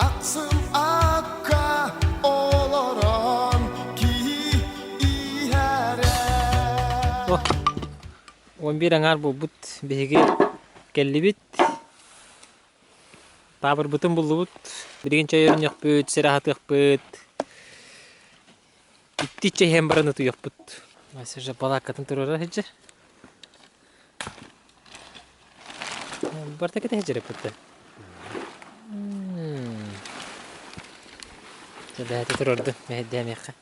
Ахсым акка олорон киһи иһэрэ. 11 аҥаар буолбут биһиги кэллибит. Таабырбытын буллубут. Билигин чэй өрүнүөхпүт, сир аһатыахпыт. Икки чэй иһэн баран утуйуохпут. Вася уже балааккатын туруора сылдьар. Барыта кэтэһэ дьарыппыт Дьэ бэйэтэ туруорду, мэһэйдээмиэххэ.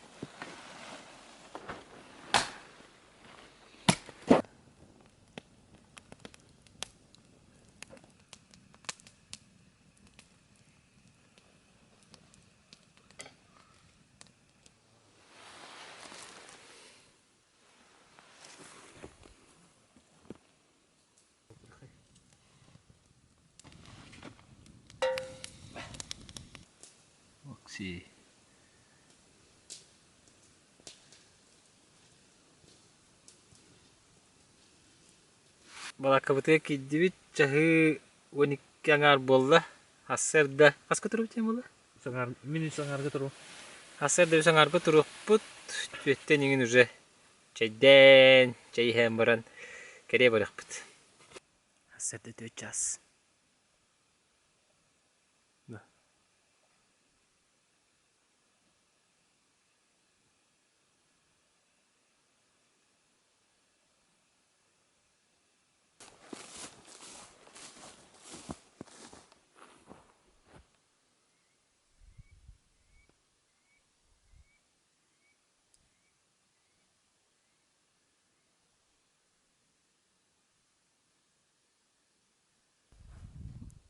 Окси. Балааккабытыгар киирдибит, чаһыы 12 аҥаар буолла. Сарсыарда хаска турбут диэн буолла? Саҥар, мин саҥарга туру. Сарсыарда үс аҥаарга туруохпут, түөттэн иҥин уже чэйдээн, чэй иһэн баран кэрийэ барыахпыт. Сарсыарда 4 час.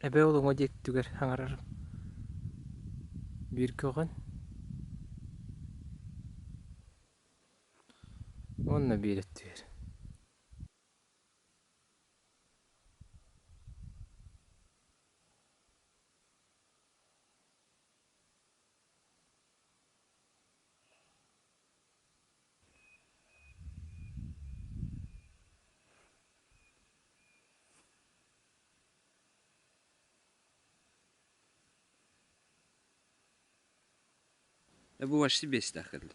Эбээ олоҥо диэки саҥарарым Биир көҕөн уонна биир өттүгэр Бу почти бэстээх кэллим.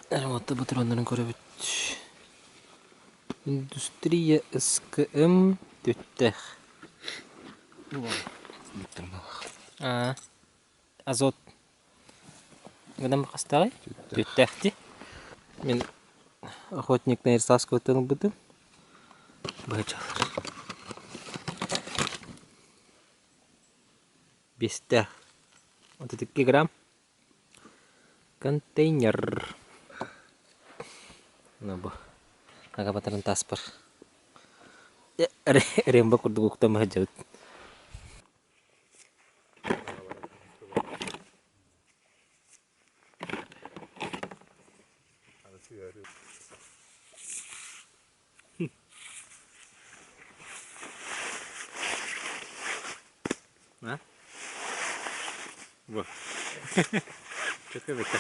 Ароматта патроннарын көрөбүт. Индустрия СКМ түттэх. Аа, азот гынан хастааҕый? Түттэхти. Мин охотник на Ярославского ылбытым. Быһачалар. Биэстээх. 32 грамм. Контейнер. Мына бу. Агабатарын таспар. Рембо курдук уктан сылдьабыт. А? Бу. Чөкө бэтэ.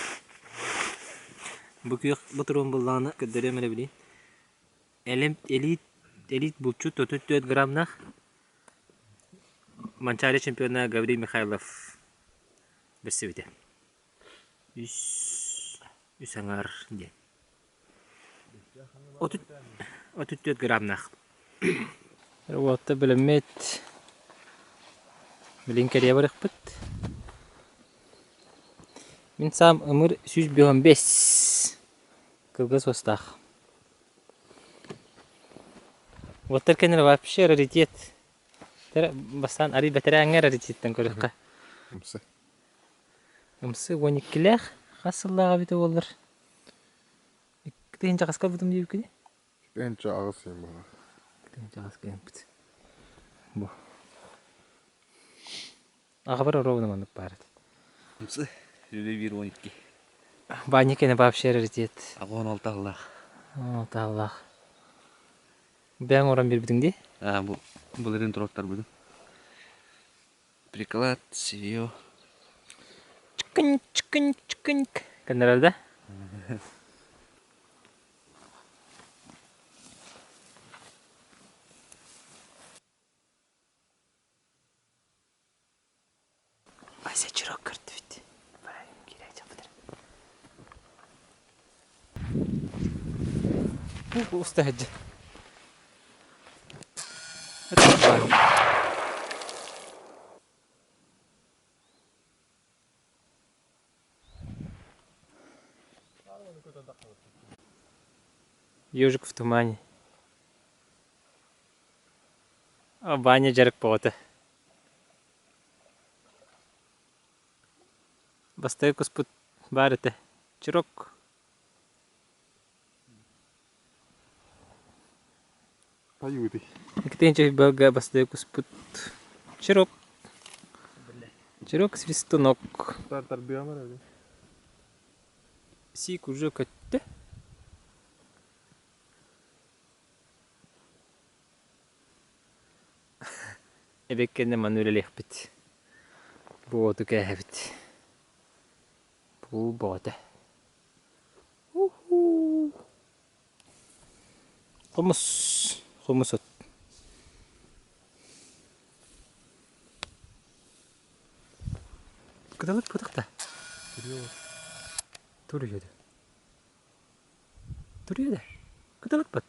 Бу күөх ботуруон буллаҕына көрдөрүөм эрэ билиин. Элем элит элит булчут 34 граммнаах Манчаары чемпиона Гаврил Михайлов бэрсибитэ. Үс үс аҥаар диэн. 34 граммнаах. Уотта бэлэммит. Билин кэрийэ барыахпыт. Мин саам ымыр 155 кылгас уостаах. Уоттар кэннилэр вообще раритет. Бастаан арый бэтэрээҥҥэ раритеттэн көрүөххэ. Ымсы. Ымсы 12-лээх хас сыллаах эбитэ буоллар? Тыһыынча хаска ылбытым диэбиккиний? Тыһыынча аҕыс ыйым буолар. Тыһыынча аҕыс ыйымпыт. Бу. Аҕабар оруобуна маннык баар этэ. Ымсы, үлэ биир уон икки. Баанньык кэнэ вообще раритет. Аҕа он алта аллаах. Алта аллаах. Бэйэҥ оҥорон биэрбитиҥ дии? Аа, бу былырыын туруортарбытым. Приклад, свиё. Чыкынь, чыкынь, чыкынь. Көннөрөр да? Өссө чирок көрдүбүт. Бу уста сылдьар. Ежик в тумане. Ваня дьарык бөҕөтө. Бастакы куспут баар этэ. Чирок. Тайыытый. Иккитинчи бөлгө бастакы куспут Чирок. Чирок свистунок. Тардыамар эбит. Сиик уже көттө. Эбэккэннэ маны үлэлиэхпит. Бу уоту кээһэбит. Бу бөҕөтө. Хомус, хомус от. Кыталык пытых да. Туруйуоду. Туруйуода. Кыталык бат.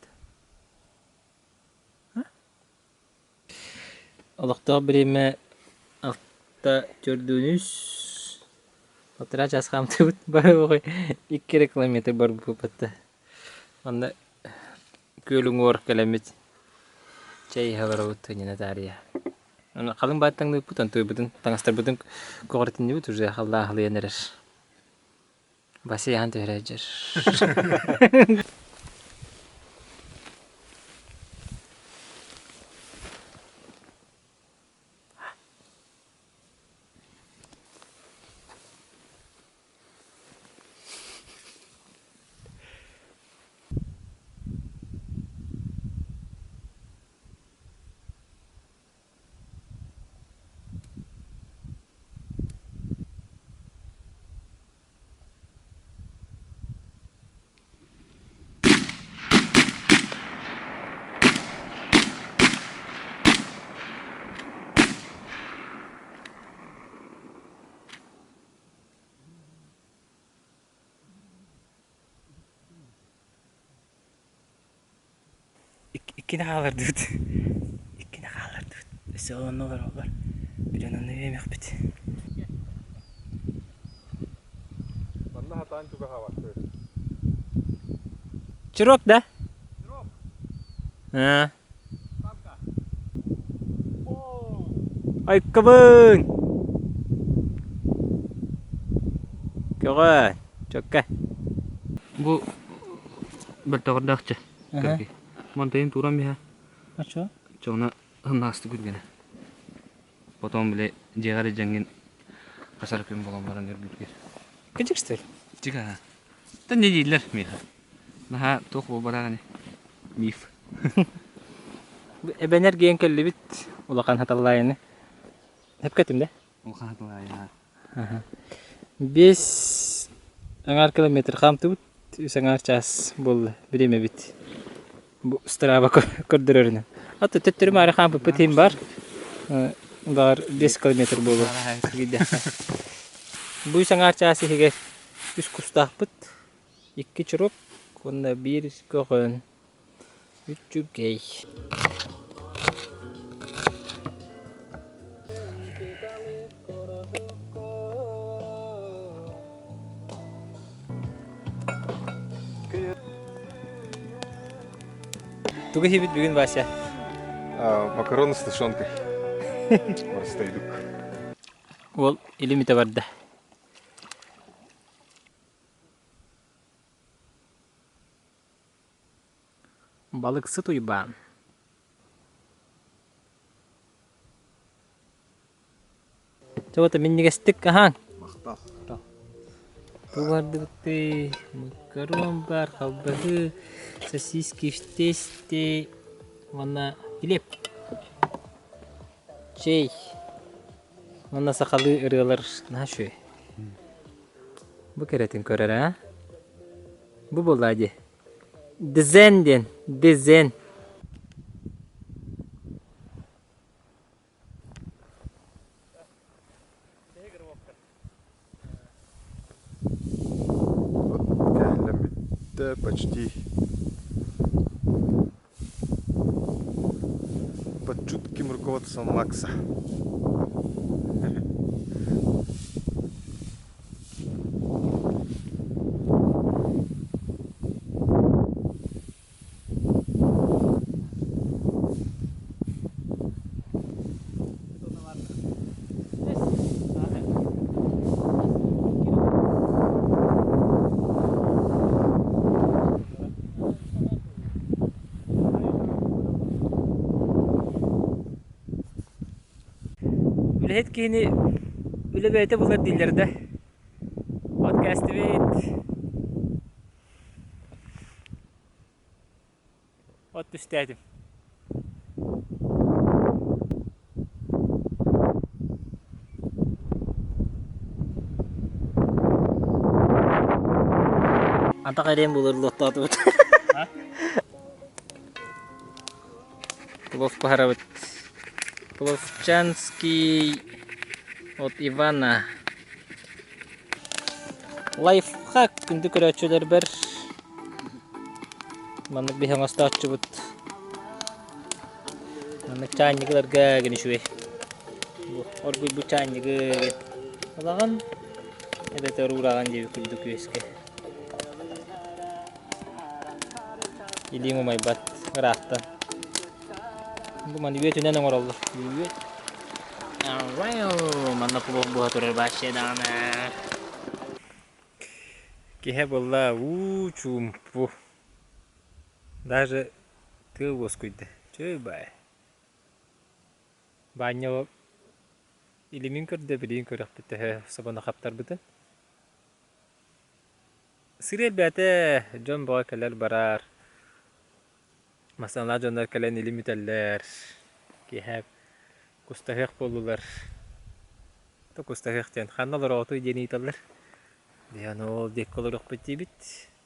Олохтоох бириэмэ 6:43 Балтараа чаас хаамтыбыт бары оҕой 2 эрэ километр барбыппыт Манна күөл уҥуор кэлэммит чэй иһэ олоробут иннинэ таарыйа. Аны халыҥ бааттаҥныыппыт, онтуйбутун, таҥастарбытын көҕүрүтүннүбүт уже халлаан халыйан эрэр. Вася яһан түһэрэ сылдьар. Иккини хааллардыбыт. Иккини хааллардыбыт. Өссө онно олороллор. Билэн онно үөмэхпит. Манна хатаан чугаһаабаттар. Чирок, да? Чирок. А. Айкабын! Көҕө, чөккө. Бу бөлтөҕөрдөөхчө. Мантайын тууран биһэ. Ачо? Чоҕуна ыннаасты күргэнэ. Потом бile дьиэҕэр дьэҥҥин хасар күн буолан баран үргүргэр. Кыдьык что ли? Чика. Та не дииллэр миэхэ. Наһаа туох буолбатах ини. Миф. Эбэн эргийэн кэллибит улахан хаталлаайыны. Сөпкө этим да? Улахан хаталлаайы. 5 аҥаар километр хаамтыбыт, үс аҥаар чаас буолла бириэмэбит. Бу Страва көрдөрөрүнэн. Аты төттөрү маары хаампыппыт иһин бар. Баҕар 5 километр буолуо. Бу үс аҥаар чаас иһигэр үс кустаахпыт. Икки чурок уонна биир көҕөн. Үчүгэй. Тугу иһибит бүгүн, Вася? Макароны с тушенкой. Просто идук. Уол илимитэ барда. Балыксыт Уйбаан Чэ вот минньигэстик аһаан Махтал. Тулардыбытый макарон бар, халбаһы, сосиски в тесте уонна хлеб, чэй уонна сахалыы ырыалар наһаа үчүгэй. Бу кэрэтин көрөр аа? Бу буоллаа дии. Дизен диэн, дизен. Бүттэ почти. Под чутким руководством Макса. Үлэһит киһини үлэ бэйэтэ булар дииллэр да. Подкастыбыт. От түстээтим. Атах эриэн булар лоттоотубут. Плов буһарабыт. Пловчанский от Ивана. Лайфхак күндү көрөөччүлэрбэр маннык биһи оҥостооччубут. Маннык чаанньыгыларга гин үчүгэй. Бу оргуйбут чаанньыгы ылаҕын эбэтэр уураҕын диэбит курдук үөскэ. Илииҥ умайбат ыраахтан. Бу маны үөтүнэн оҥороллор. Үөт. Манна плов буһа турар баачча даҕаны. Киһи буолла уу чуумпу. Даже тыал уоскуйда. Чөй бай. Баанньа илимин көрдө, билигин көрөхпүт төһө собону хаптарбытын. Сырыы элбээтэ, дьон бөҕө кэлэр-барар. Массыыналаах дьоннор кэлэн илим үтэллэр, киэһэ кустаһыах буоллулар. То кустаһыах диэн ханна олороҕутуй диэн ыйыталлар. Диэн ол диэки олоруохпут диибит.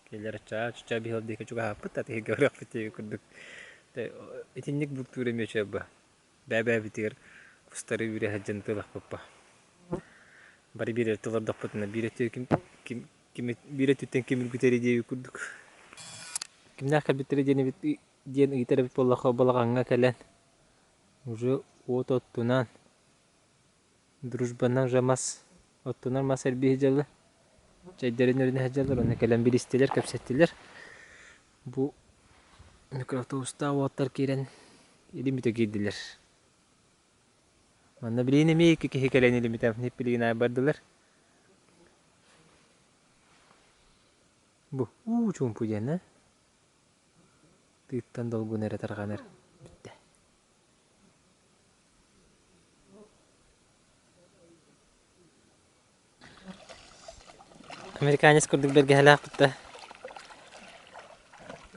Кинилэр оччоҕо чуччаа биһи ол диэки чугаһааппыт, атыыга барыахпыт диэбит курдук. Итинник бултуур эмиэ үчүгэй бу. Бээ-бээбитигэр кустары үүрэ сылдьан тыалахпыппа. Бары биир өттө олордохпутуна биир өттүгэр ким ким ким биир өттүттэн ким үргүтэрий диэбит курдук. Кимнээх кэлбиттэрэ диэн эбит диэн ыйытар эбит буоллахха балаҕаҥҥа кэлэн уже уот оттунан дружбанан уже мас оттунар мас эрбии дьылы чэйдэрин өрүнэ сылдьаллар уонна кэлэн билистилэр кэпсэттилэр бу микроавтобустаах уолаттар киирэн илин бүтэ киирдилэр Манна билигин эмиэ икки киһи кэлэн илимитэ билигин аайы бардылар. Бу уу чуумпу диэн ээ. Тыыттан долгун эрэ тарҕанар бүттэ. Американец курдук бэргэһэлээхпит да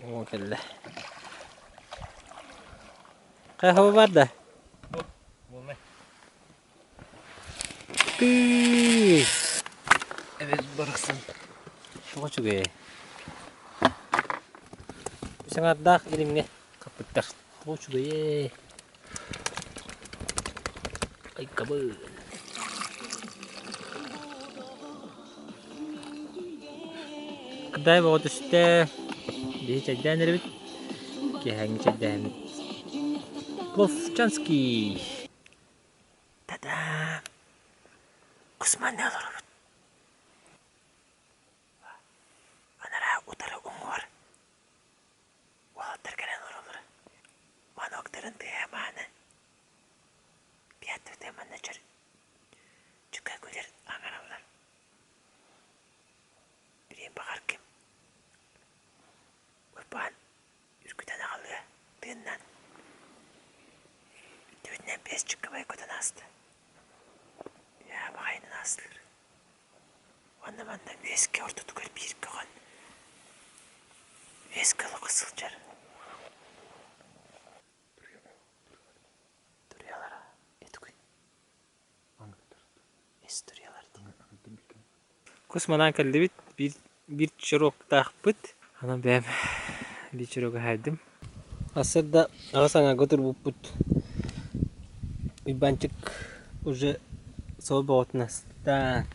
Оо кэллэ. Хайа бар да? Тыы! Эбэт барахсан. Тоҕо үчүгэй. Саҥардаах илимҥэ хаппыттар. Тоҕо үчүгэйэй. Айкабын. Кыдай бөҕө түстэ. Биһи чэйдээн эрэбит. Киэһээҥҥи чэйдээһиммит. Пловчанский. Та-дам! Кусманна олоробут. Анараа утары уҥуор Уолаттар кэлэн олороллоро. Маноктарын тыаһа мааны. Пятый манна чөр чүкэ күлэр аҥараллар. Билиэн баҕар ким Уйбаан үргүтэн аҕалыа тыыннан Түбүтүнэн биэс чыккабай көтөн ааста. Үөһэ баҕайынан аастылар. Уонна манна үөскэ ортотугар биир көҕөн үөскэ олоххо сылдьар. Туруйалара этугуй. Эс туруйалар дии. Кус манаан кэллибит, биир, биир чуруоктаахпыт. Анан бэйэм биир чуруогу хаайдым. Сарсыарда аҕыс аҥаарга турбуппут. Уйбаанчык уже суол бөҕөтүн астаан,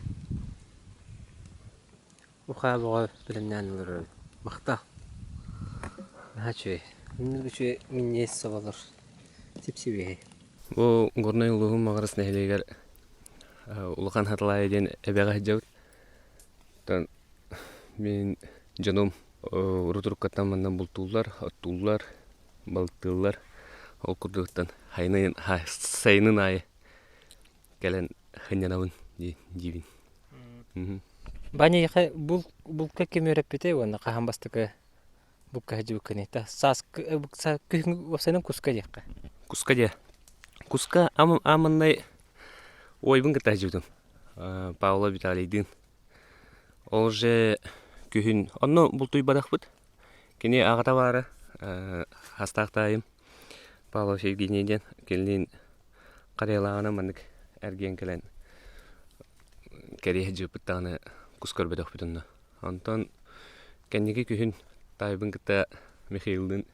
ухаа бөҕө бэлэмнээн олорор эбит. Махтал. Наһаа үчүгэй. Минньигэс үчүгэй минньигэс соболор. Сип-сибиэһэй. Бу Горнай улууһун Маҕарас нэһилиэгэр Улахан Хатылаайа диэн эбэҕэ сылдьабыт. Оттон мин дьонум урут уруккаттан манна бултууллар, оттууллар, балыктыыллар. Ол курдуктан сайынын аайы кэлэн сынньанабын диибин. Ваня эйиэхэ булка ким үөрэппитэй уонна хаһан бастакы булка сылдьыбыккыный? Сааскы күһүҥҥү уопсайынан куска диэххэ. Куска диэ. Куска ааманнай уойбун кытта сылдьыбытым. Павлов Виталийдыын. Ол же күһүн онно бултуйбатахпыт. Кини аҕата баара хастаах таайым Павлов Евгений диэн кинилиин Харыйалааҕынан маннык эргийэн кэлэн кэриэһэ дьыыппыт даҕаны кус көрбөтөхпүт онно. Онтон кэнники күһүн таайбын кытта Михаилдыын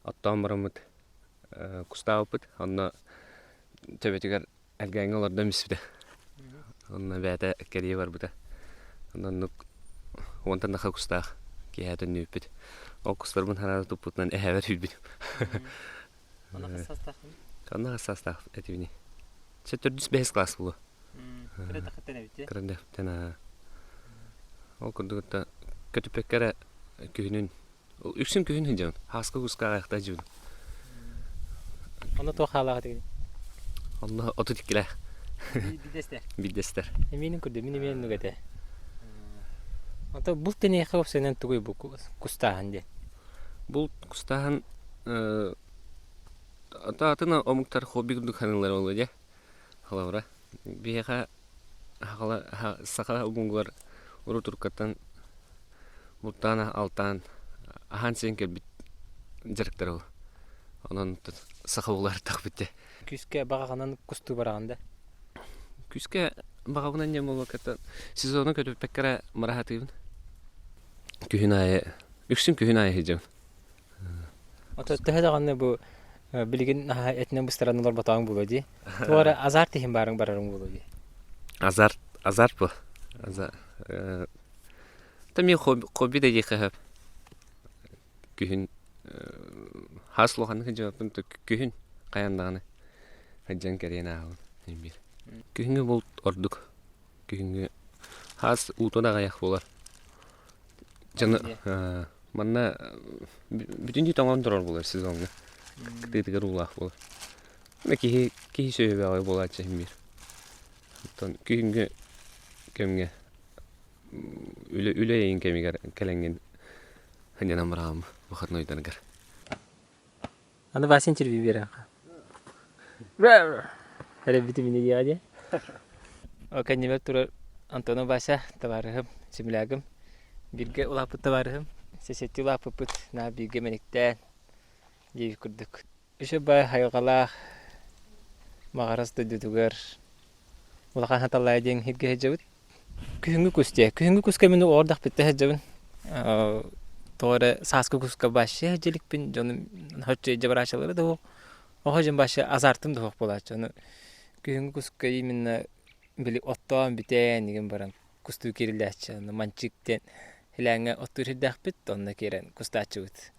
оттоон бараммыт кустаабыппыт. Онно төбөтүгэр элгээҥҥэ олордон испитэ. Онно бэйэтэ кэрийэ барбыта. Оннук уонтан тахса кустаах киэһэ төннүбүппүт. Ол кустарбын хараара туппутунан эһээбэр үүрбүтүм. Онно хас саастааххын? Онно хас саастаах этибиний? Чэ төрдүс бэһис класс буолуо. Кыра дэххиттэн эбит дии. Кыра дэххиттэн аа. Ол курдук это көтүппэккэ эрэ күһүнүн үксүн күһүн сылдьабын. Хааска куска аҕыйахта сылдьабын. Онно туох хаалаах этигин? Онно 32-лээх. Биирдэстэр. Биирдэстэр. Эмиэнин курдук, мин эмиэ оннук этэ. Ото булт тэнийэххэ уопсайынан тугуй бу кустааһын диэн? Булт кустааһын атын омуктар хобби курдук саныыллара буолуо дии. Холобура, биһиэхэ саха омугар урут уруккаттан бултаан алтаан аһаан-сиэн кэлбит дьарыктара ол. Онон саха улааттахпыт дии. Күүскэ баҕаҕынан кустуу бараҕын да? Күүскэ баҕабынан диэн буолбакка сезону көтүппэккэ эрэ мыраһатыыбын. Күһүн аайы, үксүн күһүн аайы сылдьабын. Ото төһө даҕаны бу билигин наһаа этинэн быстаран олорботоҕуҥ буолуо дии. Туох эрэ азарт иһин баарыҥ барарыҥ буолуо дии. Азарт, азарт бу. Та мен хобби да диэххэ сөп. Күһүн хас улаханнык сылдьыбаппын күһүн хайаан даҕаны сылдьан кэриэн ааҕабын биир. Күһүҥҥү булт ордук. Күһүҥҥү хаас уутун аҕыйах буолар. Дьону манна бүтүннүү тоҥон турар буолар сезоҥҥа. Кытыытыгар уулаах буолар. Киһи киһи сүөһү буолааччы иһин биир. Оттон күһүҥҥү кэмҥэ үлэ үлэ эйин кэмигэр кэлэҥҥин сынньанан бараҕын выходнойдаргар. Аны Вася интервью биэрэххэ. Эрэ бүтүмүнэ диэҕэ дии. Кэннибэр турар Антонов Вася табаарыһым, землягым, бииргэ улааппыт табаарыһым, сэсэттии улааппыппыт, наа бииргэ мэниктээн диэбит курдук. Үчүгэй баай айылҕалаах Маҕарас дойдутугар Улахан Хаталаайа диэн сиргэ сылдьабыт. Күһүҥҥү кус диэ. Күһүҥҥү куска мин оҕордохпуттан сылдьабын. Тоҕо эрэ сааскы куска вообще сылдьа иликпин. Дьонум соччо илдьэ барааччылара да суох. Оҕо дьон вообще азартым да суох буолааччы. Ону күһүҥҥү куска именно били оттоон бүтээн игин баран кустуу киириллээччи. Онно манчык диэн Илээҥҥэ оттуур сирдээхпит, онно киирэн кустааччыбыт.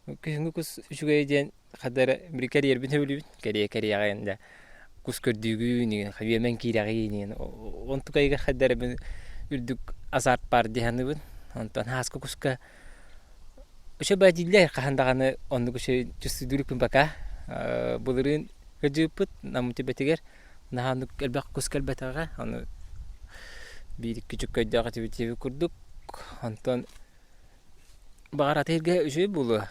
Күһүҥҥү кус үчүгэйэ диэн хата эрэ били кэрийэрбин сөбүлүүбүн. Кэрийэ кэрийэҕин да кус көрдүүгүн игин үөмэн киирэҕин игин онтукайга хата эрэ мин үрдүк азарт баар дии саныыбын. Онтон ааскы куска үчүгэй дииллэр хаһан даҕаны оннук үчүгэй чувствуйдууруппун пока. Былырыын кырдьыыппыт Нам түбэтигэр наһаа оннук элбэх кус кэлбэтэҕэ. Ону биир-икки чөккөйдөөх этибит диэбит курдук. Онтон Баҕар атыырга үчүгэй буолуо,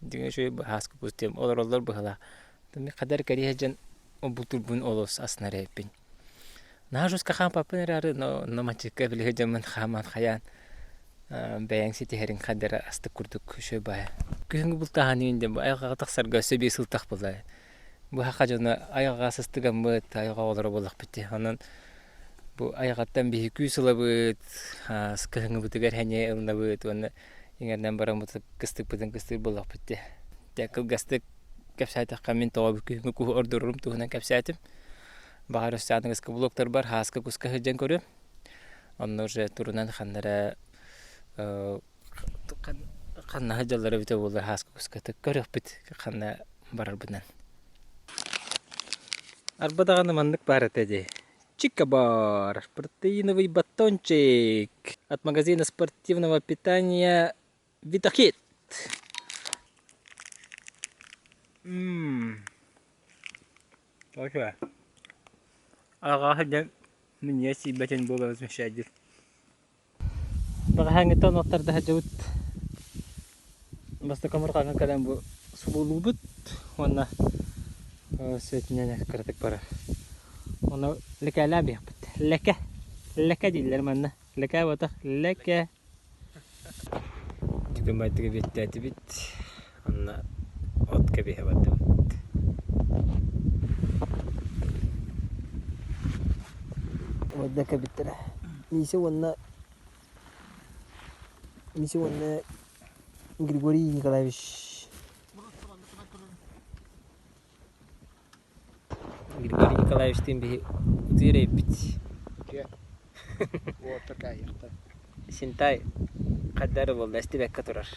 дьиҥэ үчүгэй быһааскы кус диэн олороллор быһыылаах. Хата эрэ кэрийэ сылдьан бултуурбун олус астынар эбиппин. Наһаа жестко хаампаппын эрээри, но онно маччыкка били сылдьаммын хааман хайаан бэйэҥ ситиһэриҥ хайда эрэ астык курдук үчүгэй баайа. Күһүҥҥү бултааһын диэн бу айылҕаҕа тахсарга өссө биир сылтах буолла. Бу саха дьоно айылҕаҕа сыстыгаммыт, айылҕа оҕолоро буоллахпыт дии. Онон Бу айаҕаттан биһи күүс ылабыт, кыһыҥҥыбытыгар сэниэ ылынабыт уонна иҥэринэн бараммыт кыстыкпытын кыстыыр буоллахпыт дии. Дьэ кылгастык кэпсээтэххэ мин тоҕо күһүҥҥү куһу ордорорум туһунан кэпсээтим. Баҕар өссө аныгыскы блогтарбар һааска куска сылдьан көрүөм. Онно уже турунан ханна эрэ. Ханна сылдьаллара эбитэ буоллар һааска кускатык көрүөхпүт ханна барарбытынан. Арба даҕаны маннык баар этэ дии. Чикабар, протеиновый батончик от магазина спортивного питания Витахит. Ммм. Окей. Аҕа дьэ минньигэс сиирбэтин буола возмещайдыр. Бэҕэһээҥҥиттэн оттарда сылдьыбыт бастакы омурҕаҥҥа кэлэн бу субуулуубут уонна светинэн кыратык барар. Ону лэкээлээн биһиэхпит. Лэкэ. Лэкэ дииллэр манна. Лэкээ буотах. Лэкэ. Түгэн байтыга биэттээтибит. Онно от кэбиһэ бардыбыт. Уорда кэбиттэрэ. Миисэ уонна Миисэ уонна Григорий Николаевич Григорий Николаевичтыын биһи утуйар эбиппит. Утуйа. Уоттар каайыахтар. Синтай хайда эрэ буолла эстибэккэ турар.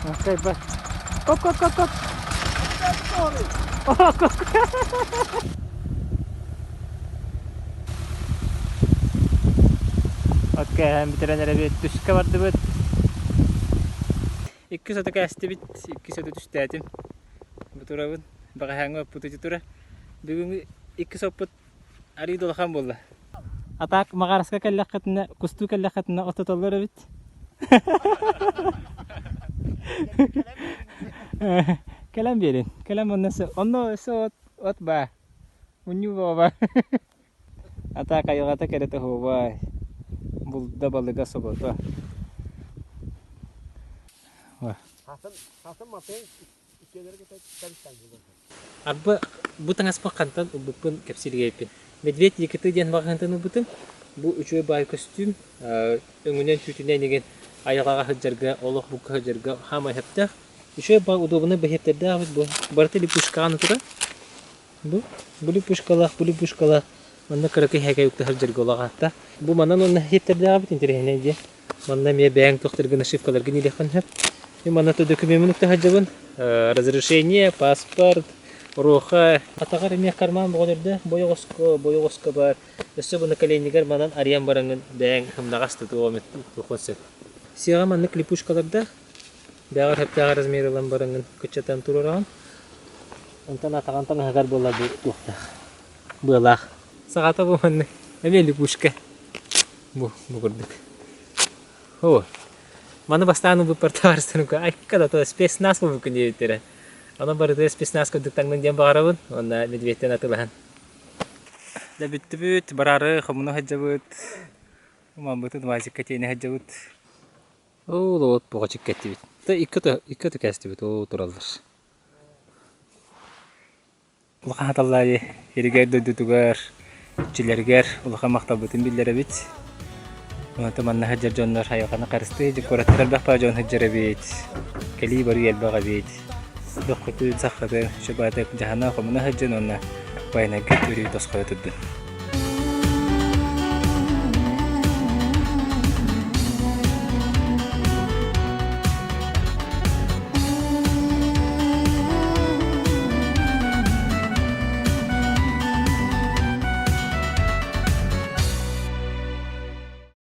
Okay, bye. Go, go, go, go. Oh, go, go. Окей, бүтэрэн эрэбит, түскэ бардыбыт. Икки сото кээстибит, икки сото түстээтим. Бу турабын, бэҕэһээҥҥи оппут ити тура. Бүгүҥҥү икки соппут арыый да улахан буолла. А так Маҕараска кэллэххитинэ, кустуу кэллэххитинэ оттотоллор эбит. Кэлэн биэрин. Кэлэн онно онно өссө от, от баа. Мунньуу баба. А так айылҕата кэрэтэ оһуобай. Булда балыга собото. Арба бу таҥаспын хантан ылбыппын кэпсииргээппин. Медведь Якиты диэн маҕаһыынтан ылбытым. Бу үчүгэй баай көстүүм. Өҥүнэн түүтүнэн игин айылҕаҕа сылдьарга, олох булка сылдьарга хаамай сөптөөх. Үчүгэй баай удобнай бэһиэттэрдээх эбит бу. Барыта липучкаҕа турар. Бу бу липучкалаах, бу липучкалаах. Манна кыракый һээкэй укта сылдьарга улаҕаатта. Бу манан уонна иһиттэрдээх эбит интэриэһинэй диэн. Манна эмиэ бэйэҥ туохтаргын нашивкаларгын иилиэххин сөп. И манна то докумеммун укта сылдьабын. Разрешение, паспорт, руха. Атаҕар эмиэ карман бөҕөлөрдөөх бойоҕоско, бойоҕоско баар. Өссө бу наколеннигар манан арыйан бараҥҥын бэйэҥ ымнаҕас тутуох эмит туоххун сөп. Сиэҕэ маннык липучкалардаах. Бэҕэр сөптөөх размер ылан бараҥҥын кыччатан туруораҕын. Онтон атаҕын таҥаһыгар буолла бу туохтаах быалаах. Саҕата бу маннык эмиэ липучка. Бу бу курдук. О, маны бастаан ылбыппар табаарыстарым айка да то спецназ буолбуккун диэбиттэрэ. Онон барытыгар спецназ курдук таҥнын диэн баҕарабын уонна медведтэн атылаһан. Дьэ бүттүбүт, бараары хомуна сылдьабыт. Маммытын УАЗикка тиэнэ сылдьабыт. Ол от буҕа чиккэттибит. Да икки икки кээстибит ол тураллар. Улахан хаталлаайы иригэр дойдутугар, иччилэригэр улахан махталбытын биллэрэбит. Онто манна сылдьар дьоннор айылҕаны харыстыы, куораттар элбэх баа дьон сылдьар эбит. Кэлии барыы элбэх эбит. Доххутун, саххатын, шыбаатык дьаһана хомуна сылдьан уонна байанайга өрүү тосхойо турдун.